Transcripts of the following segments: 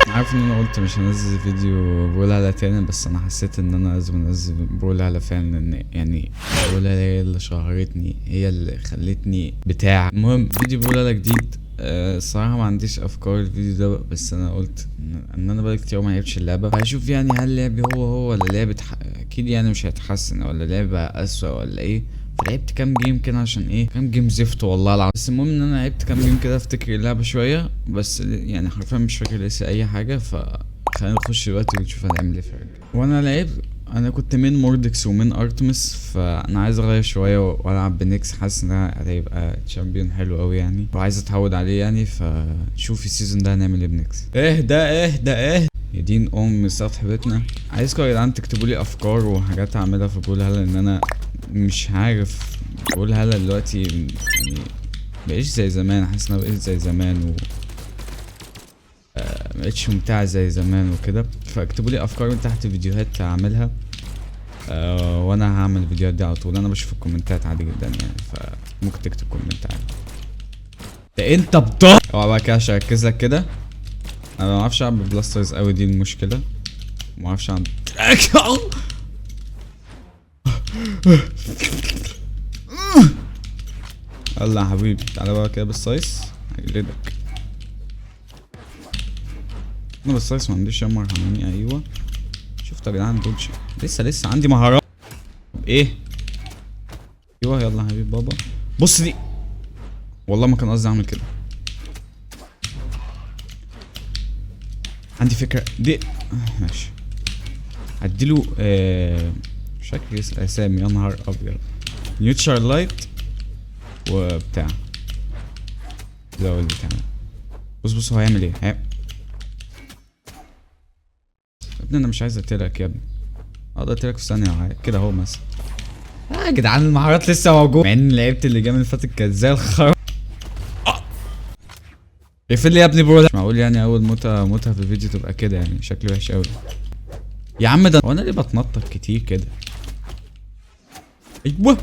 عارف ان انا قلت مش هنزل فيديو بولهالا تاني، بس انا حسيت ان انا لازم انزل بولهالا فعلا، لان يعني بولهالا هي اللي شهرتني، هي اللي خلتني بتاع. المهم فيديو بولهالا جديد. الصراحة ما عنديش افكار الفيديو ده، بس انا قلت ان انا بقالي كتير ما لعبتش اللعبة، فهشوف يعني هل لعبي هو هو ولا لعبة اكيد يعني مش هيتحسن، ولا لعبة اسوأ ولا ايه. فلعبت كام game كده عشان ايه، كام game زفت والله العظيم. بس المهم ان انا لعبت كام game كده افتكر اللعبة شوية، بس يعني حرفيا مش فاكر لسه اي حاجة. فخلينا نخش دلوقتي ونشوف هنعمل ايه في الرجل. وانا لعبت، انا كنت main موردكس و main ارتمس، فانا عايز اغير شوية والعب بنيكس. حاسس ان هيبقى champion حلو قوي يعني، وعايز اتعود عليه يعني. فنشوف ال season ده هنعمل ايه بنيكس. اهدى اهدى اهدى يا دين ام سطح بيتنا. عايزكم يا جدعان تكتبوا لي افكار وحاجات اعملها في بولهالا، لان انا مش عارف بولهالا دلوقتي يعني مبقتش زي زمان. حاسس ان انا بقيت زي زمان و مبقتش ممتعة زي زمان وكده. فاكتبوا لي افكار من تحت فيديوهات اعملها، وانا هعمل الفيديوهات دي على طول. انا بشوف الكومنتات عادي جدا يعني، فممكن تكتب comment عادي. ده انت بض اوعى بقى كده عشان اركز لك كده. انا ما بعرفش العب blasters قوي، دي المشكلة. ما بعرفش اعمل. يلا يا حبيبي تعالى بقى كده بالسايس هجلدك. انا بالسايس ما عنديش يا ارحميني. ايوه شفت يا جدعان dodge، لسه عندي مهارات. طب ايه؟ ايوه يلا يا حبيب بابا. بص دي والله ما كان قصدي اعمل كده. عندي فكرة دي ماشي. هديله مش فاكر اسم الاسامي، يا نهار ابيض. نيوتشر لايت وبتاع ده البتاع. بص هو هيعمل ايه؟ يا ابني انا مش عايز اقتلك يا ابني، اقدر اقتلك في ثانية كده اهو مثلا. يا جدعان المهارات لسه موجودة، مع ان لعبت اللي game اللي فاتت كانت زي الخرا. اقفل لي يا ابني برو. مش معقول يعني اول موتة في الفيديو تبقى كده يعني، شكلي وحش قوي يا عم. ده هو انا ليه بتنطط كتير كده؟ ايوه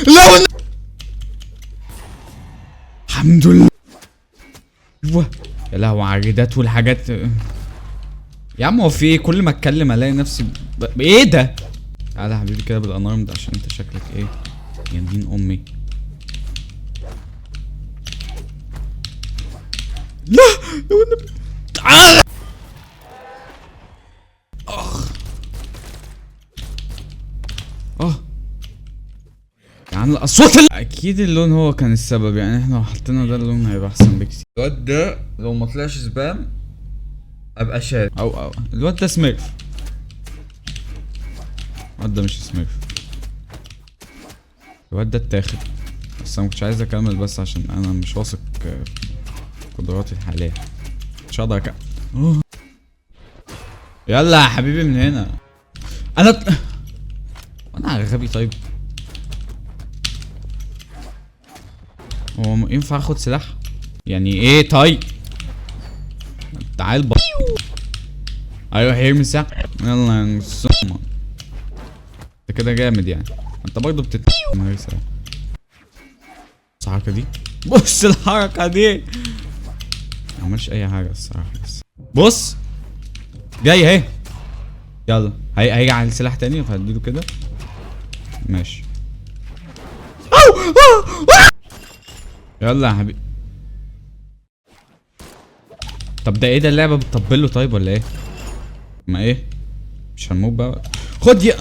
لا الحمد لله. ايوه يا لهوي على الريدات والحاجات يا عم. هو في ايه؟ كل ما اتكلم الاقي نفسي ايه ده؟ تعالى يا حبيبي كده بالانارم ده عشان انت شكلك ايه يا دين امي. لا يا النبي تعالى. اخ يعني الاصوات اكيد اللون هو كان السبب يعني. احنا لو حطينا ده اللون هيبقى احسن بكتير. الواد ده لو ما طلعش spam ابقى شاد. او الواد ده smurf. الواد ده مش smurf، الواد ده اتاخد. بس انا مكنتش عايز اكمل بس عشان انا مش واثق في قدراتي الحالية، مش هقدر اكمل. يلا يا حبيبي من هنا. انا غبي. طيب هو ينفع اخد سلاح؟ يعني ايه؟ طيب تعال ايوه هيرمي سلاح. يلا يا نصومة انت كده جامد يعني. انت برضه من غير سلاح. بص الحركة دي، بص الحركة دي. ما عملش اي حاجة الصراحة. بس بص جاي اهي. يلا هيجي على السلاح تاني فهديله كده. ماشي. يلا يا حبيبي. طب ده ايه ده؟ اللعبة بتطبله طيب ولا ايه؟ ما ايه مش هنموت بقى. خد يا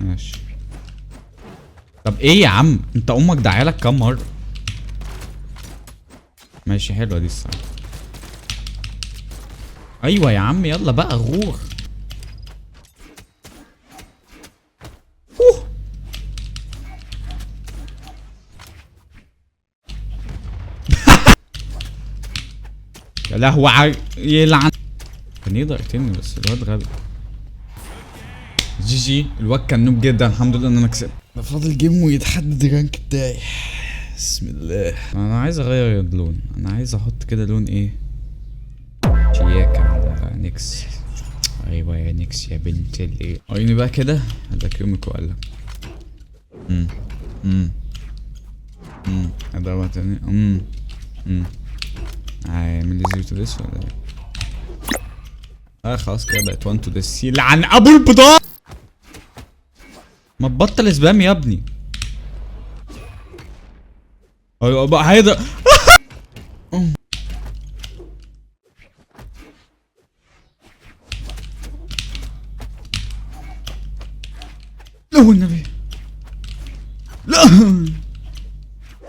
ماشي. طب ايه يا عم انت امك دعالك كام مرة؟ ماشي حلوة دي الصراحة. ايوه يا عم يلا بقى غور. يا لهوي يلعن. كان يقدر يقتلني بس الواد غبي. GG الواد كان noob جدا. الحمد لله ان انا كسبت. ده فاضل game ويتحدد ال rank بتاعي. بسم الله. انا عايز اغير اللون، انا عايز احط كده لون ايه؟ شياكة على نيكس. ايوه يا نيكس يا بنت الايه. عيني بقى كده هداك يومك وقال لك. اضربها تاني. هيعمل لي 0 to death ولا ايه؟ اه خلاص كده بقت 1 to death. يلعن ابو البضاعة، ما تبطل spam يا ابني. ايوه بقى هيضرب. لا والنبي لا،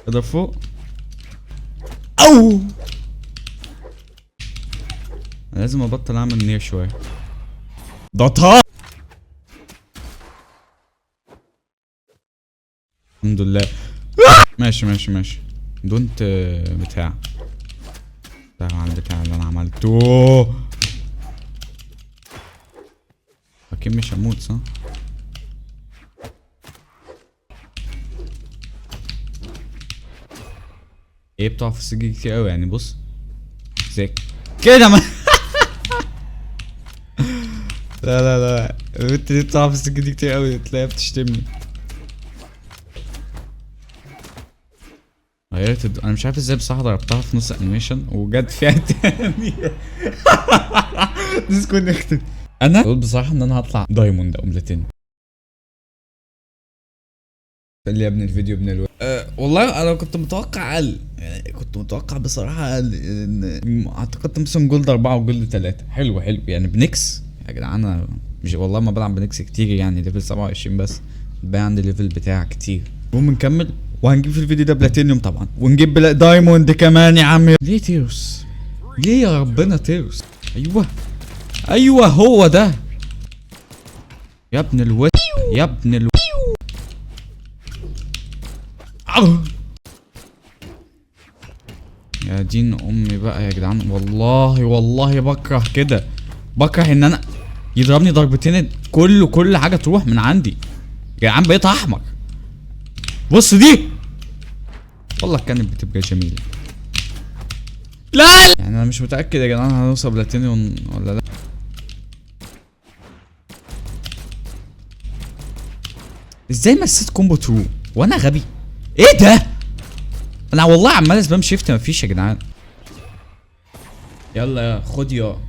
اضرب فوق. او انا لازم ابطل اعمل nair شويه. ده طار. الحمد لله. ماشي ماشي ماشي. don't بتاع بتاع على البتاع اللي انا عملته. اكيد مش هموت صح؟ ايه بتقع في السجن كتير قوي يعني. بص زي كده ما لا لا لا، البنت دي بتقع في السجن دي كتير قوي، تلاقيها بتشتمني. غيرت انا مش عارف ازاي بصراحه ضربتها في نص animation وجت فيها تاني. disconnected. انا قلت بصراحه ان انا هطلع diamond او بلاتيني. قال لي يا ابني الفيديو ابن الو... والله انا كنت متوقع اقل، يعني كنت متوقع بصراحه اقل. ان اعتقدت مثلا gold 4 و gold 3. حلو حلو يعني. بنكس يا جدعان، انا مش والله ما بلعب بنكس كتير يعني، level 27 بس، الباقي عندي level بتاع كتير. المهم نكمل وهنجيب في الفيديو ده بلاتينيوم طبعا، ونجيب diamond كمان يا عم. ليه تيروس؟ ليه يا ربنا تيروس؟ ايوه ايوه هو ده يا ابن الو، يا ابن الو. يا دين امي بقى يا جدعان، والله والله بكره كده، بكره ان انا يضربني ضربتين كل حاجه تروح من عندي يا جدعان. بقيت احمر. بص دي والله كانت بتبقى جميله. لا يعني انا مش متاكد يا جدعان هنوصل بلاتينيوم ولا لا. ازاي مسيت combo true وانا غبي؟ ايه ده؟ انا والله عمال spam shift مفيش يا جدعان. يلا يا خد يا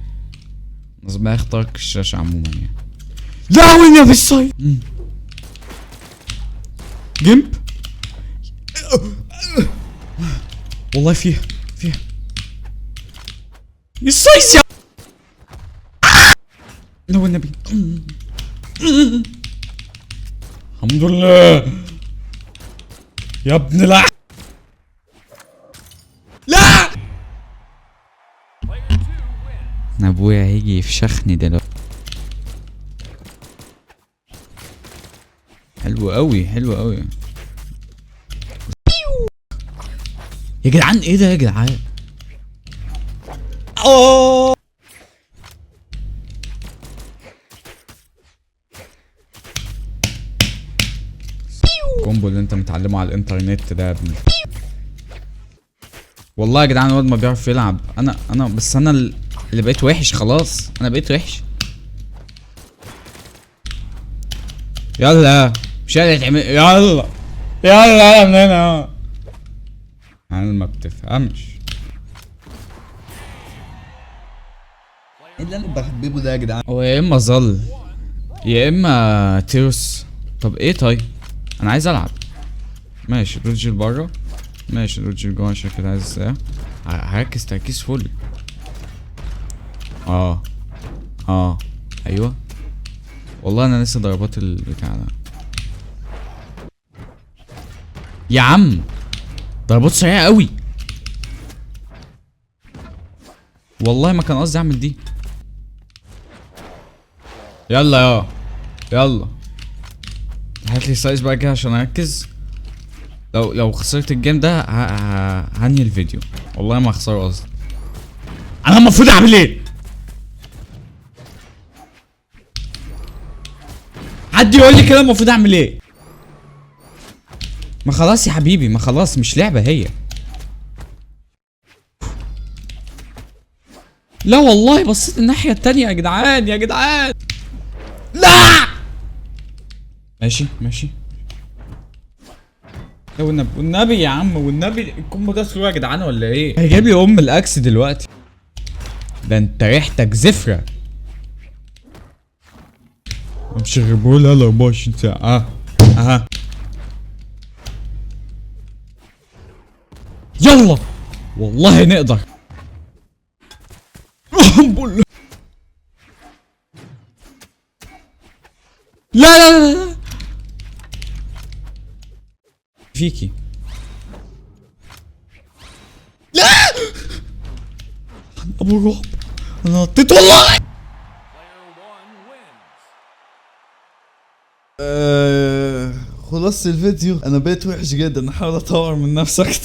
لازم اخترق الشاشه عموما يعني. لا وين في ال side جيمب. والله فيها فيها ال size يا لا والنبي. الحمد لله يا ابن لا لا. انا ابويا هيجي يفشخني دلوقتي. حلو قوي حلو قوي يا جدعان. ايه ده يا جدعان؟ اوه ال combo اللي انت متعلمه على الانترنت ده يا ابني. والله يا جدعان الواد ما بيعرف يلعب. انا بس انا اللي بقيت وحش خلاص، انا بقيت وحش. يلا مش قادر تعمل. يلا يلا يلا من هنا. انا ما بتفهمش ايه اللي انا بحببه ده يا جدعان؟ هو يا اما ظل يا اما تيروس. طب ايه؟ طيب انا عايز العب. ماشي dodge لبره، ماشي dodge لجوه، عشان كده عايز ايه؟ هركز تركيز full. ايوه والله انا لسه ضربات البتاع ده يا عم، ضربات سريعة قوي. والله ما كان قصدي اعمل دي. يلا يا يلا هات لي size بقى كده عشان اركز. لو خسرت ال game ده هنهي الفيديو. والله ما هخسره اصلا. انا المفروض اعمل ايه؟ حد يقول لي كده المفروض اعمل ايه؟ ما خلاص يا حبيبي، ما خلاص مش لعبة هي. لا والله بصيت الناحية التانية يا جدعان يا جدعان. لا ماشي ماشي. لا والنبي والنبي يا عم والنبي ال combo ده slow يا جدعان ولا ايه؟ هيجيب لي ام ال axe دلوقتي. ده انت ريحتك زفرة. امشي غير بقول 24 ساعة. اها يلا والله نقدر. لا لا لا لا فيكي. لا ابو الرعب، انا نطيت والله. خلصت الفيديو. انا بقيت وحش جدا، احاول اطور من نفسي اكتر.